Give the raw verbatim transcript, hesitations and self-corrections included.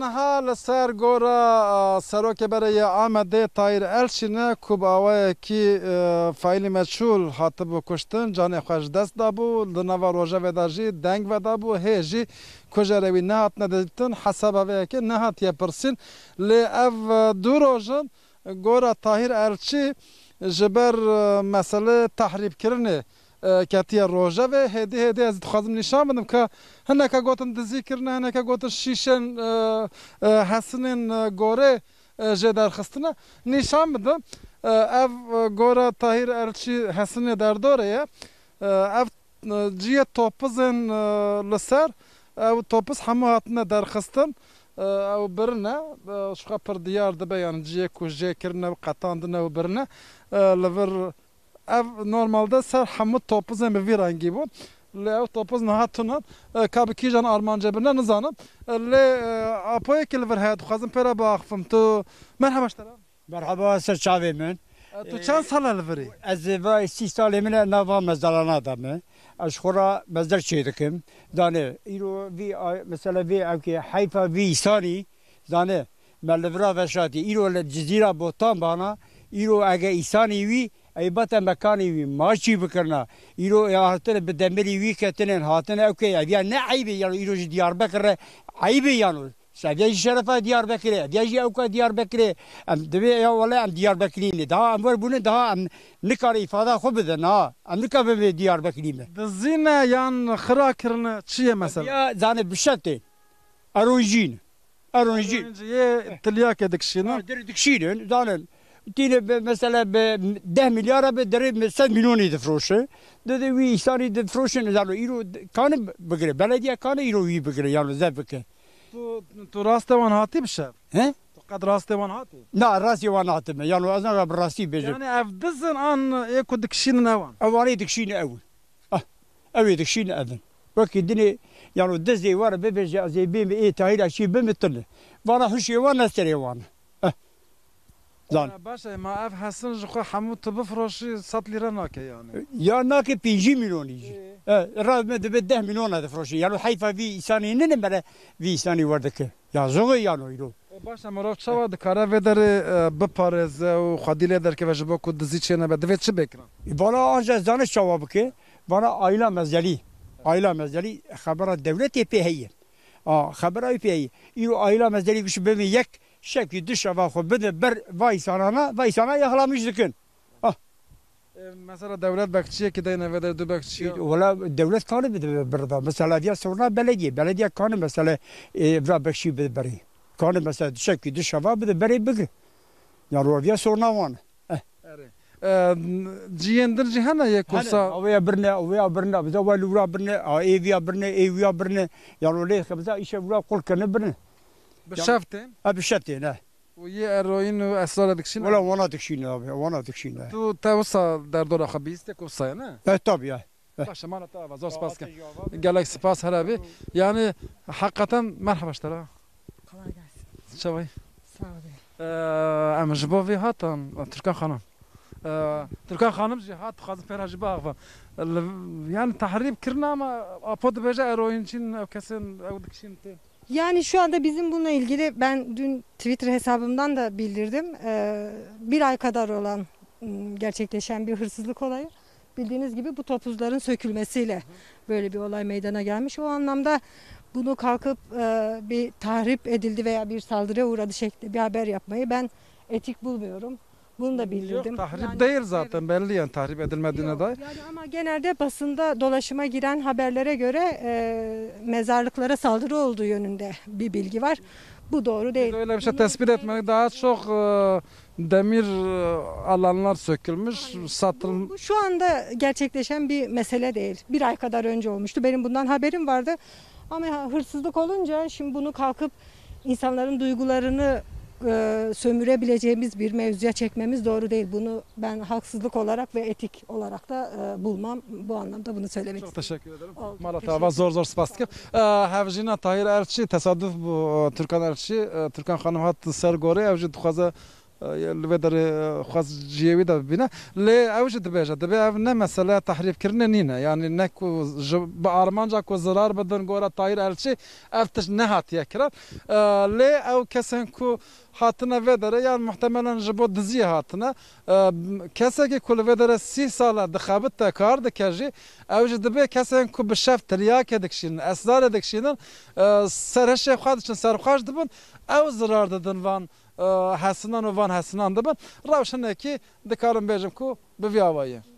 Niha li ser gora, e, Serokê Berê yê Amedê Tahîr Elçî ne ku bi awayekî, e, faîlî meçhûl hatibû kuştin, canê xwe ji dest dabû, di nava rojevê de jî deng vedabû, hê jî kujerê wî nehatine dîtin, hesaba vê yekê nehatiye pirsîn. Lê ev, e, du roj in, gora Tahîr Elçî ji ber, e, meselê tehrîbkirinê, e, ketiye rojevê. Hêdî hêdî ez dixwazim nîşan bidim ka hineke gotin dizî kirine, hineke gotin şîşên, e, e, hesinên, e, gorê, e, jê derxistine. Nîşan bidim. E, ev, e, gora Tahîr Elçî hesinê derdorê ye. E, ev, e, cihê topizên, e, li ser, ew topiz hemû hatine derxistin. E, ew birine, e, ji xwe pir diyar dibe, yani cihê ku jê kirine û qetandine û birine. E, li vir ev normalde ser hemû topizên bi vî rengî bûn. Lê ew topiz niha tune. E, ka bi kîjan armancê birine nizanim. E, lê, e, apoyekî li vir heye, dixwazim pê re biaxifim. Tu merheba ji te re. Merhaba, ser çavê min. E, tu çend sal e li vir î? Ez va sî salê min e, nava mezalana de me. Ez xwe ra mezel çê dikim. Zane, îro vî a-, mesela vî evkê heyfa vî îsanî, zane, me li vira veşatî. Îro li Cizîra Botan bana, îro ege îsanî wî, ey bate mekanî wî, ma çî bikirina. Îro ya hatine bi demirî wî ketine, hatine ewkê, ev ya ne eyb e, yano îro ji Diyarbekir re eyb e yano. Seviya jî şerefa Diyarbekirê, eviya jî ewka Diyarbekirê. Em divê ya wele em Diyarbekirî ne. Daha em wer bûne, daha em nikare îfada xwe bidin ha. Em nikare bê Diyarbekirî me. Dizî ne yan xira kirine, çi ye mesela? Ya zane bişetê. Eronjîn. Eronjîn. Eronjî yê tilyakê dikişînin. Ha, dir dikişînin, zanin. Tîne bi, mesela bi deh milyara bi derê sed milyonî difroşe. Dide wî îsanî difroşin, zano îro kane bigire. Belediye kane îro wî bigire, yano zef bike. Tu, tu rastê wan hatî bi şev? He? Tu qet rastê wan hatî? Na, rastê wan hatime. Yano ez naka bi rastî bêjim. Yani ev dizin an ê ku dikişînin ewan? Ew anê dikişînin ew. Ah, ew ê dikişînin ev in. Wekî dinê, yano dizê were bibêje, ez ê bêm ê Tahîra şî bim tune. Vana hişê wan ne serê wan. Eh. Zan. Ya baş e, ma ev hesin ji xwe hemû tu bifroşî sed lîre nake yani. Ya nake pêncî milyonî jî. Ê. E, raz me dibe deh milyona difroşî. Yani heyfa vî îsanî nine mere vî îsanî werdike. Ya zoxê yano îro. E, baş e, mirov çawa dikare vê derê, e, biparêze û xwedî lê derkeve ji bo ku dizî çê nebe? Divê çi bê kirin? E, vana anca zane çawa bike. Vana aîla mezelî. Aîla mezelî xebera dewletê pê heye. A, xebera wî pê heye. Îro aîla mezelî giş bimî yek şevkî du şeva xwe bide ber va îsanana, va îsana yaxlamîş dikin. Ah. E, mesela dewlet bekçiyekî deyne vê derê, du bekçiya. Wela dewlet kane bide ber da. Mesela diya sorna belediye. Belediye kane mesela, e, vira bekçî bide berê. Kane mesela şevkî du şeva bide berê bigir. Ya roviya sorna wan. Eh. Erê. E, ciyên din jî hene yek Hene, wisa. Ew ya birine, ew ya birine, bize we li wira birine, a, ê viya birine, ê wiya birine. Ya ro lê xebza îşe wira qul kene birine. Bi Ya, şev tên? E, bi şev tên, e. Û yê eroîn û esrar dikişîne? Wela wana dikişîne abi, wana dikişîne. Tu te wisa derdora xwe bihîstê ku wisa ye, ne? E, tabii ya. E. Baş e, mala te ava, zor spas dikim. Gelek spas, her hebî. Yani, heqeten merheba ji te re. Kolay gelsin. Çawa yî? Sağ ol. Ee, em ji bo vê hatan, Türkan Xanim. Ee, Türkan Xanim jî hat, dixwazim pê re jî biaxivim. Li, yani tehrîb kirine ama apo dibêje eroînçîn, ew kesên, ew dikişîn tê. Yani şu anda bizim bununla ilgili ben dün Twitter hesabımdan da bildirdim. Ee, bir ay kadar olan, m, gerçekleşen bir hırsızlık olayı. Bildiğiniz gibi bu topuzların sökülmesiyle böyle bir olay meydana gelmiş. O anlamda bunu kalkıp, e, bir tahrip edildi veya bir saldırıya uğradı şeklinde bir haber yapmayı ben etik bulmuyorum. Bunu da bildirdim. Yok, tahrip Yani, değil zaten, evet. Belli yani tahrip edilmediğine Yok, dair. Yani ama genelde basında dolaşıma giren haberlere göre, e, mezarlıklara saldırı olduğu yönünde bir bilgi var. Bu doğru değil. Biz öyle bir şey Bunu tespit etmedik. Daha çok, e, demir, e, alanlar sökülmüş, satıl- Bu, bu şu anda gerçekleşen bir mesele değil. Bir ay kadar önce olmuştu. Benim bundan haberim vardı. Ama hırsızlık olunca şimdi bunu kalkıp insanların duygularını, e, sömürebileceğimiz bir mevzuya çekmemiz doğru değil. Bunu ben haksızlık olarak ve etik olarak da, e, bulmam. Bu anlamda bunu söylemek Çok istedim. Teşekkür ederim. Oldu. Mala te ava, zor zor spas dikim. E, hevjîna Tahîr Elçî, tesaduf bû, e, Türkan Elçî, e, Türkan Xanim hat ser gorê, ew jî dixwaze e, li vê derê, e, xwest cihê wî de bibîne. Lê ew jî dibêje, dibê ev ne meseleya tehrîfkirinê nîne. Yanî ne ku ji, bi armanca ku zirar bidin gora Tahîr Elçî, ev tişt nehatiye kirin. E, lê ew kesên ku hatine vê derê, yan muhtemelen ji bo diziyê hatine. E, kesekî ku li vê derê sî sal e dixebite, kar dike jî, ew jî dibê kesên ku bi şev tiryakê dikişînin, esrarê dikişînin, e, serhişê xwe diçin, serxweş dibin, ew zirar didin van, e, hesinan û van hesinan dibin. Rewş hinekî dikarim bêjim ku bi vî awayî ye.